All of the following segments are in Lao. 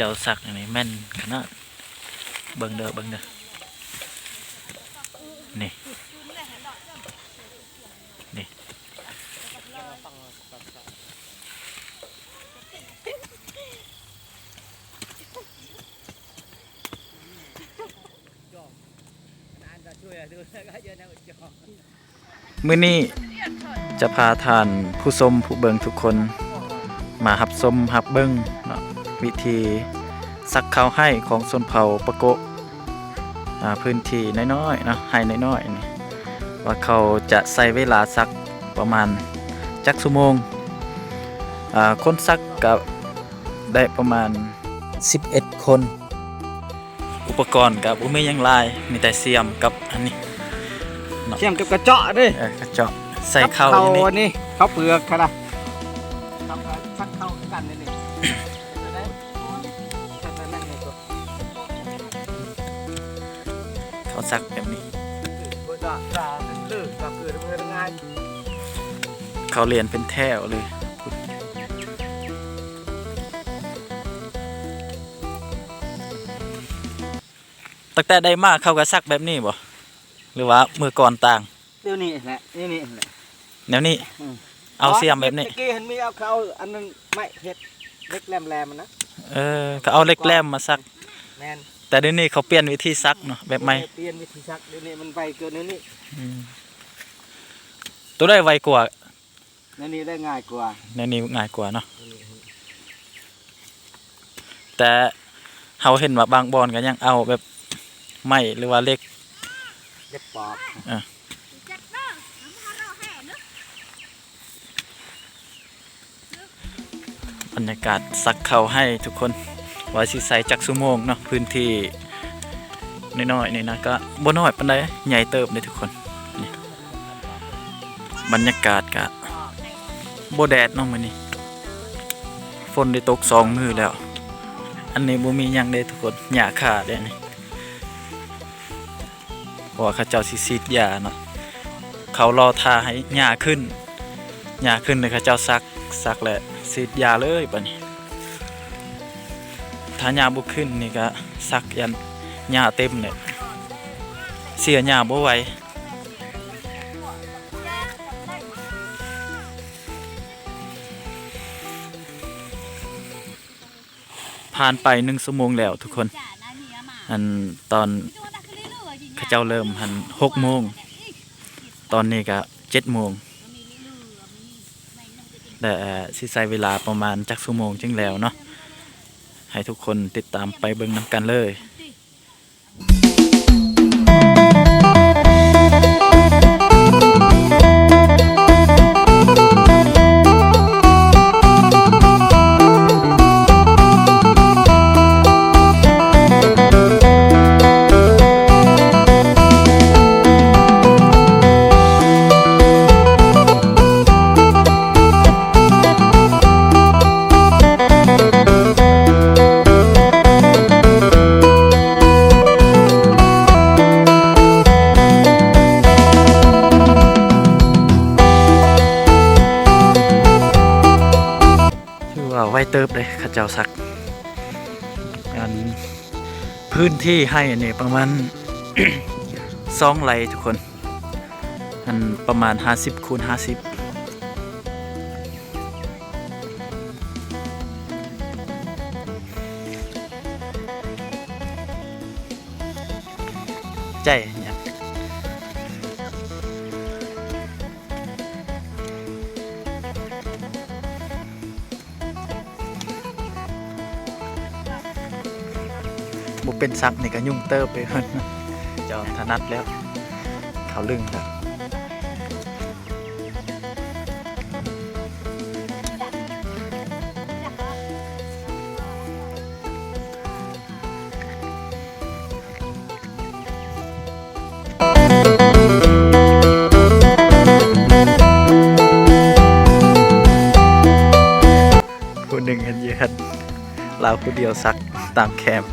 ເຈົ້າສັກອັນນີ້ແມ່ນຂະໜາດ. ເບິ່ງເດີ ເບິ່ງເດີ ນີ້ ນີ້. ມື້ນີ້ຈະພາທ່ານຜູ້ຊົມຜູ້ເບິ່ງທຸກຄົນມາຮັບຊົມຮັບເບິ່ງເນາະ ວິທີສັກເຂົ້າໄຮ່ຂອງຊົນເຜົ່າປະໂກະ ອາ ພື້ນທີ່ນ້ອຍໆເນາະ ໄຮ່ນ້ອຍໆນີ້ ວ່າເຂົາຈະໃຊ້ເວລາສັກປະມານຈັກຊົ່ວໂມງ. ອາ ຄົນສັກກະໄດ້ປະມານສິບເອັດຄົນ. ອຸປະກອນກະບໍ່ມີຫຍັງຫຼາຍ ມີແຕ່ສ່ຽມກັບອັນນີ້ເນາະ ສ່ຽມກັບກະເຈາະເດ້. ເອີ ກະເຈາະໃສ່ເຂົ້າ ເຂົ້າອັນນີ້ ເຂົ້າເປືອກຫັ້ນນະ ສັກເຂົ້າຄືກັນນີ້. ເຂົາສັກແບບນີ້ ເຂົາລຽນເປັນແຖວເລີຍ. ຕັ້ງແຕ່ໄດ້ມາເຂົາກະສັກແບບນີ້ບໍ່ ຫຼືວ່າເມື່ອກ່ອນຕ່າງ? ແນວນີ້ແຫຼະ ແນວນີ້ແຫຼະ ແນວນີ້. ອືມ ເອົາສ່ຽມແບບນີ້ ແຕ່ກີ້ຫັ້ນມີເອົາ ເຂົາເອົາອັນນັ້ນໄມ້ເຮັດ ເຫຼັກແຫຼມໆຫັ້ນນະ. ເອີ ເຂົາເອົາເຫຼັກແຫຼມມາສັກ. ແມ່ນ ແຕ່ດຽວນີ້ເຂົາປ່ຽນວິທີສັກເນາະ ແບບໃໝ່ ປ່ຽນວິທີສັກ ດຽວນີ້ມັນໄວກວ່າແນວນີ້. ອືມ ໂຕໃດໄວກວ່າ? ແນວນີ້ໄດ້ງ່າຍກວ່າ ແນວນີ້ງ່າຍກວ່າເນາະ. ແຕ່ເຮົາເຫັນວ່າບາງບ່ອນກະຍັງເອົາແບບໄມ້ ຫຼືວ່າເຫຼັກ ເຫຼັກປອກ. ເອີ ບັນຍາກາດສັກເຂົ້າໄຮ່ທຸກຄົນ ວ່າຊິໃຊ້ຈັກຊົ່ວໂມງເນາະ. ພື້ນທີ່ນ້ອຍໆນີ້ນະ ກະບໍ່ນ້ອຍປານໃດ ໃຫຍ່ເຕີບເດ້ທຸກຄົນ. ນີ້ ບັນຍາກາດກະບໍ່ແດດເນາະມື້ນີ້ ຝົນໄດ້ຕົກສອງມື້ແລ້ວ. ອັນນີ້ບໍ່ມີຫຍັງເດ້ທຸກຄົນ ຫຍ້າຄາເດ້ນີ້ ເພາະວ່າເຂົາເຈົ້າຊິສີດຢາເນາະ. ເຂົາລໍຖ້າໃຫ້ຫຍ້າຂຶ້ນ ຫຍ້າຂຶ້ນແລ້ວເຂົາເຈົ້າສັກ ສັກແລ້ວສີດຢາເລີຍບາດນີ້. ຖ້າຫຍ້າບໍ່ຂຶ້ນນີ້ກະສັກຢ້ານຫຍ້າເຕັມແຫຼະ ເສຍຫຍ້າບໍ່ໄຫວ. ຜ່ານໄປໜຶ່ງຊົ່ວໂມງແລ້ວທຸກຄົນ ອັນຕອນເຂົາເຈົ້າເລີ່ມຫັ້ນຫົກໂມງ ຕອນນີ້ກະເຈັດໂມງ ແລະ ຊິໃຊ້ເວລາປະມານຈັກຊົ່ວໂມງຈຶ່ງແລ້ວເນາະ ໃຫ້ທຸກຄົນຕິດຕາມໄປເບິ່ງນຳກັນເລີຍ. ຖືວ່າໄວເຕີບເດ້ ເຂົາເຈົ້າສັກ ອັນ ພື້ນທີ່ໄຮ່ອັນນີ້ປະມານສອງໄຮ່ທຸກຄົນ ອັນປະມານຫ້າສິບຄູນຫ້າສິບ ໃຈຫຍັງ ບໍ່ເປັນສັກນີ້ກະຫຍຸ້ງເຕີບເດ້ ເຈົ້າຖະໜັດແລ້ວ ເຂົາລຶ້ງແລ້ວ. ຜູ້ໜຶ່ງເຫັນຢູ່ຫັ້ນ ລາວຜູ້ດຽວສັກຕາມແຄມ. ເ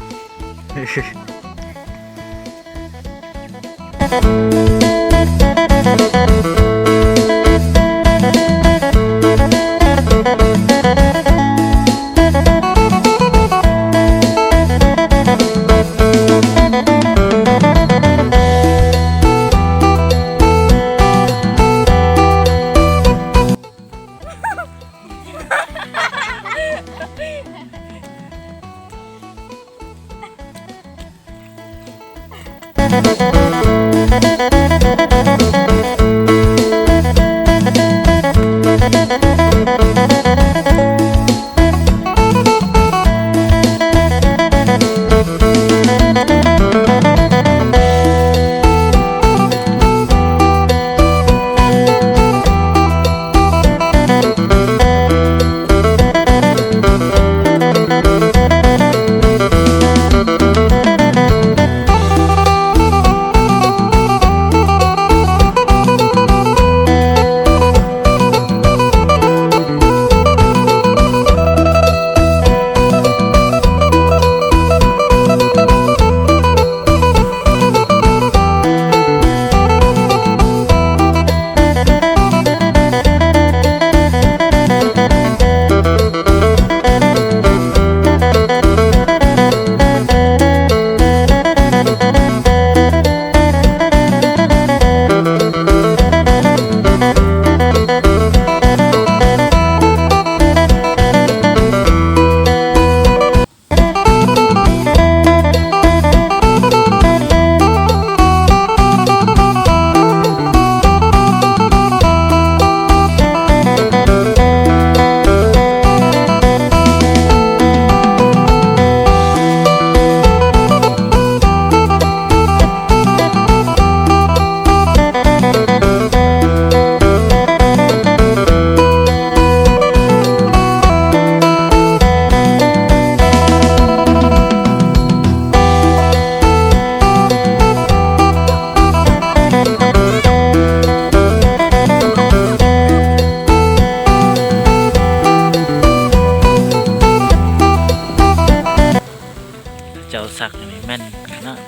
ເຈົ້າສັກນີ້ແມ່ນຂະໜາດ.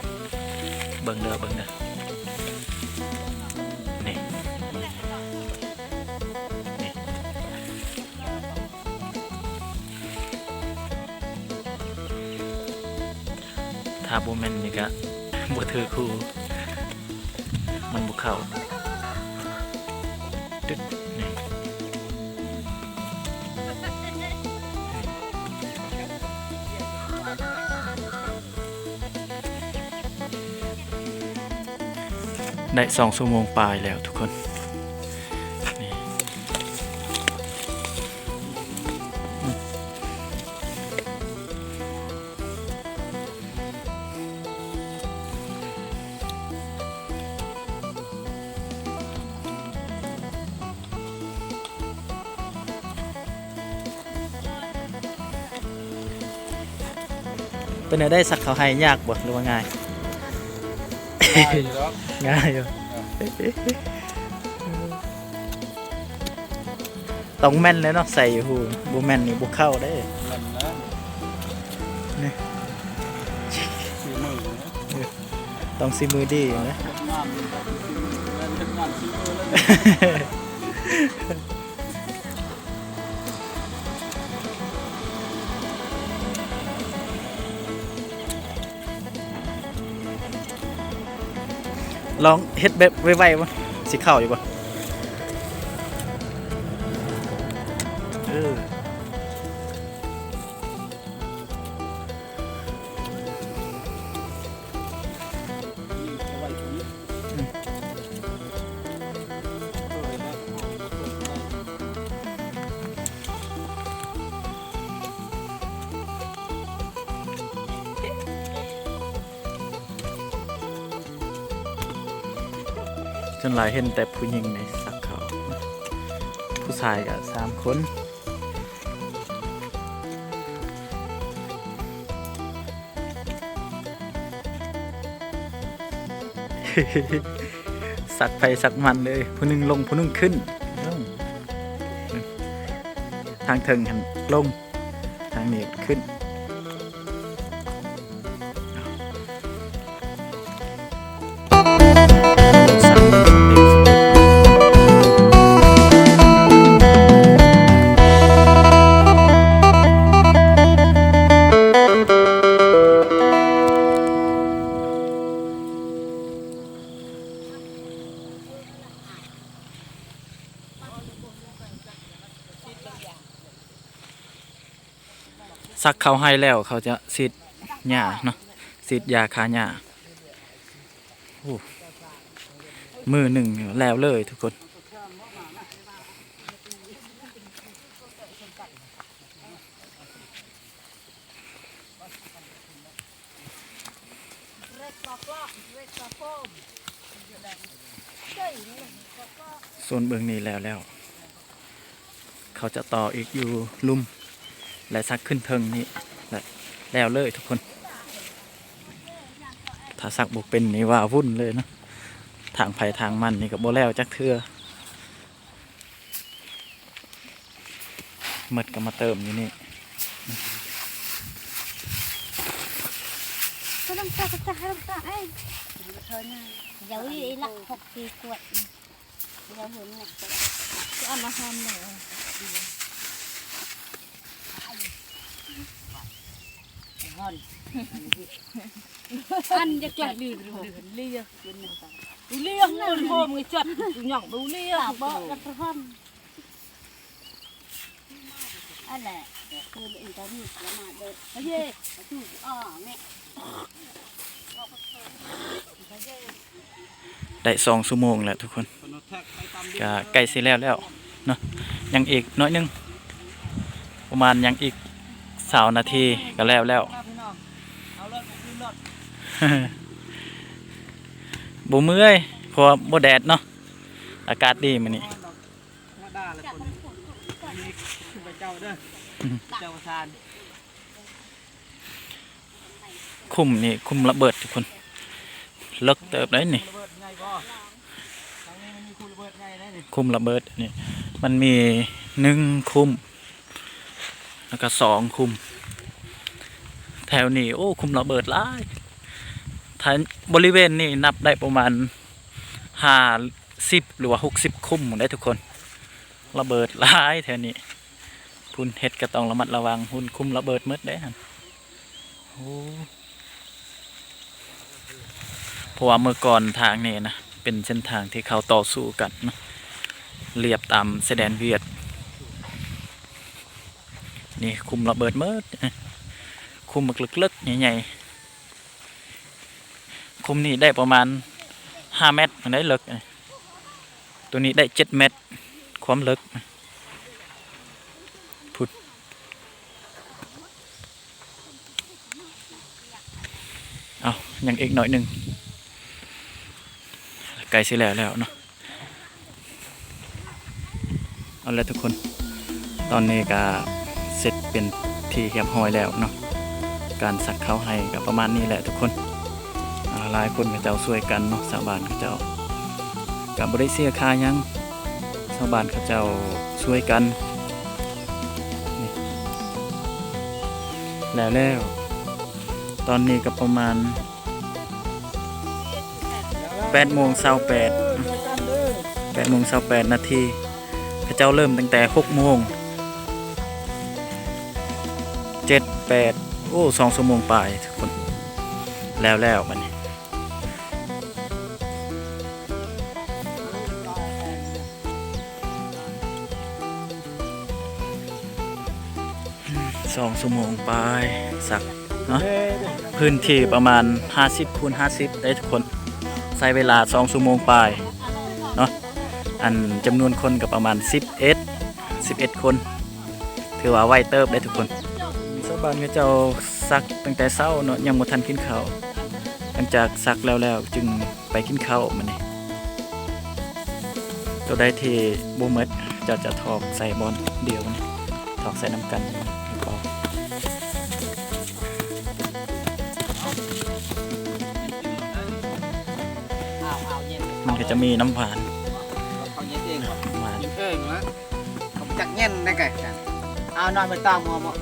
ເບິ່ງເດີ ເບິ່ງເດີ ນີ້ ນີ້. ຖ້າບໍ່ແມ່ນນີ້ກະບໍ່ຖືກຮູ ມັນບໍ່ເຂົ້າ. ຕຶດ ນີ້ ໄດ້ສອງຊົ່ວໂມງປາຍແລ້ວທຸກຄົນ ນີ້. ເປັນແນວໃດ ສັກເຂົ້າໄຮ່ຍາກບໍ່ ຫຼືວ່າງ່າຍ? ງ່າຍຢູ່ດອກ ງ່າຍຢູ່ ເອີ ຕ້ອງແມ່ນແລ້ວເນາະ ໃສ່ຫູ ບໍ່ແມ່ນນີ້ບໍ່ເຂົ້າເດ້. ແມ່ນນະ ນີ້ ສີມືນະ ເອີ ຕ້ອງສີມືດີນະ. ເຮັດງານ ເຮັດງານສີມືເລີຍ. ລອງເຮັດແບບໄວໆ ບໍ່ ຊິເຂົ້າຢູ່ບໍ່? ເອີ ສ່ວນຫຼາຍເຫັນແຕ່ຜູ້ຍິງໃນສັກເຂົ້າ ຜູ້ຊາຍກະສາມຄົນ. ສັກໃຜສັກມັນເລີຍ ຜູ້ໜຶ່ງລົງ ຜູ້ໜຶ່ງຂຶ້ນ ລົງ ທາງເທິງຫັ້ນລົງ ທາງນີ້ຂຶ້ນ. ສັກເຂົ້າໄຮ່ແລ້ວ ເຂົາຈະສີດຫຍ້າເນາະ ສີດຢາຂ້າຫຍ້າ. ໂອ້ ມື້ໜຶ່ງແລ້ວເລີຍທຸກຄົນ. ໂຊນເບື້ອງນີ້ແລ້ວແລ້ວ ເຂົາຈະຕໍ່ອີກຢູ່ລຸ່ມ ແລະ ສັກຂຶ້ນເທິງນີ້ ແລະ ແລ້ວເລີຍທຸກຄົນ. ຖ້າສັກບໍ່ເປັນນີ້ວ່າວຸ້ນເລີຍເນາະ, ທາງໃຜທາງມັນນີ້ກໍບໍ່ແລ້ວຈັກເທື່ອ. ໝົດກໍມາເຕີມຢູ່ນີ້. ອັນຈະກວດລືມ ເລີຍ ເລີຍ ໂຮມງຈັດຫຍັງບໍ່ເລີຍ ຕາບອດ ອັນແຫຼະ ຄືນອິນເຕີເນັດລະມາເດີ ເອີ ປະຕູອອກແມ່ ໄດ້ສອງຊົ່ວໂມງແລ້ວທຸກຄົນ, ກະໃກ້ຊິແລ້ວແລ້ວເນາະ, ຍັງອີກໜ້ອຍໜຶ່ງ ປະມານຍັງອີກຊາວນາທີກະແລ້ວແລ້ວ. ບໍ່ເມື່ອຍ ເພາະວ່າບໍ່ແດດເນາະ, ອາກາດດີມື້ນີ້. ຄຸ້ມນີ້ຄຸ້ມລະເບີດທຸກຄົນ, ເລິກເຕີບໄດ໋ນີ້. ຄຸ້ມລະເບີດນີ້ ມັນມີໜຶ່ງຄຸ້ມ ແລ້ວກໍສອງຄຸ້ມ. ແຖວນີ້ ໂອ້ ຄຸ້ມລະເບີດຫຼາຍ, ຖ້າບໍລິເວນນີ້ນັບໄດ້ປະມານຫ້າສິບ ຫຼືວ່າຫົກສິບຄຸ້ມໄດ໋ທຸກຄົນ. ລະເບີດຫຼາຍແຖວນີ້. ພຸ້ນເຮັດກໍຕ້ອງລະມັດລະວັງ, ພຸ້ນຄຸ້ມລະເບີດໝົດເດ້ຫັ້ນ. ໂອ້ ເພາະວ່າເມື່ອກ່ອນທາງນີ້ນະ ເປັນເສັ້ນທາງທີ່ເຂົາຕໍ່ສູ້ກັນເນາະ, ລຽບຕາມຊາຍແດນຫວຽດ. ນີ້ຄຸ້ມລະເບີດໝົດ, ຄຸ້ມບັກເລິກໆ ໃຫຍ່ໆ. ຄຸ້ມນີ້ໄດ້ປະມານຫ້າແມັດໄດ໋ເລິກ, ໂຕນີ້ໄດ້ເຈັດແມັດຄວາມເລິກ. ພຸ້ນ ເອົ້າ ຍັງອີກໜ້ອຍໜຶ່ງ ໃກ້ຊິແລ້ວແລ້ວເນາະ. ເອົາລະທຸກຄົນ ຕອນນີ້ກະເສັດເປັນທີ່ຮຽບຮ້ອຍແລ້ວເນາະ, ການສັກເຂົ້າໄຮ່ກະປະມານນີ້ແຫຼະທຸກຄົນ. ອາ ຫຼາຍຄົນເຂົາເຈົ້າຊ່ວຍກັນເນາະ, ຊາວບ້ານເຂົາເຈົ້າກະບໍ່ໄດ້ເສຍຄ່າຫຍັງ, ຊາວບ້ານເຂົາເຈົ້າຊ່ວຍກັນ. ນີ້ ແລ້ວແລ້ວ ຕອນນີ້ກະປະມານ ແປດໂມງຊາວແປດ ແປດໂມງຊາວແປດນາທີ. ເຂົາເຈົ້າເລີ່ມຕັ້ງແຕ່ຫົກໂມງ ເຈັດ ແປດ ໂອ້ ສອງຊົ່ວໂມງປາຍທຸກຄົນ. ແລ້ວແລ້ວບັດນີ້ ສອງຊົ່ວໂມງປາຍສັກເນາະ, ພື້ນທີ່ປະມານຫ້າສິບຄູນຫ້າສິບເດ້ທຸກຄົນ, ໃຊ້ເວລາສອງຊົ່ວໂມງປາຍເນາະ. ອັນຈຳນວນຄົນກໍປະມານສິບເອັດ ສິບເອັດຄົນ, ຖືວ່າໄວເຕີບເດ້ທຸກຄົນ. ຊາວບ້ານເຂົາເຈົ້າສັກຕັ້ງແຕ່ເຊົ້າເນາະ ຍັງບໍ່ທັນກິນເຂົ້າ, ຫຼັງຈາກສັກແລ້ວໆຈຶ່ງ ໄປກິນເຂົ້າມື້ນີ້. ໂຕໃດທີ່ບໍ່ໝົດ ເຈົ້າຈະຖອກໃສ່ບ່ອນດຽວນີ້ ຖອກໃສ່ນຳກັນ. ມັນກໍຈະມີນ້ຳຫວານ ເອົາເຮັດເອງບໍ່? ນ້ຳຫວານ ກິນເອງນະ. ຈັກເຢັນໄດ້ກະ ເອົານອນໄປຕາມຫົວເມາະ.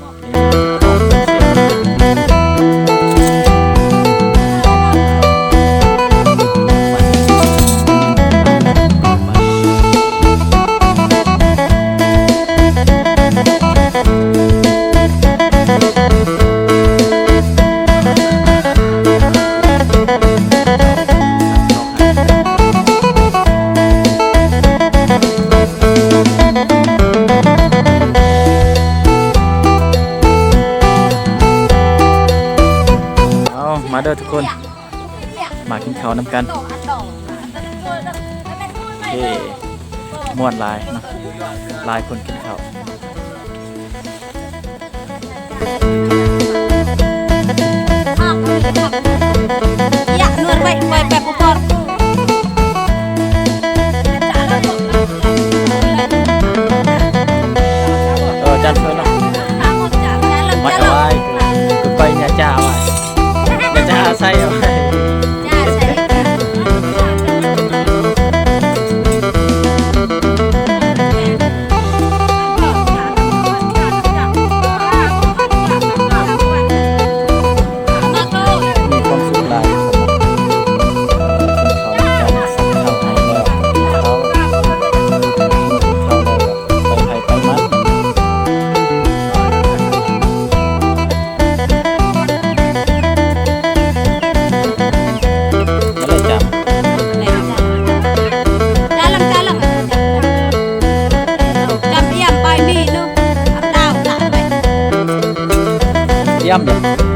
ເອົາ ມາເດີທຸກຄົນ. ມາກິນເຂົ້ານຳກັນ. ເອີ ມ່ວນຫຼາຍເນາະ ຫຼາຍຄົນກິນເຂົ້າ. ເອີ ຈານເພິ່ນເນາະ ມາຖວາຍ ຄືໄປຍາຈ້າໄວ້ ຍາຈ້າໃສ່ເອົາໄວ້. ມີຄວາມສຸກຫຼາຍ ເອີ ກິນເຂົ້ານຳກັນ ສັບເຂົ້າໃຫ້ແລ້ວ ກິນເຂົ້າ ກິນເຂົ້າແລ້ວກໍໄປໃຜໄປມັນ. ຢ້ຽມເດ້.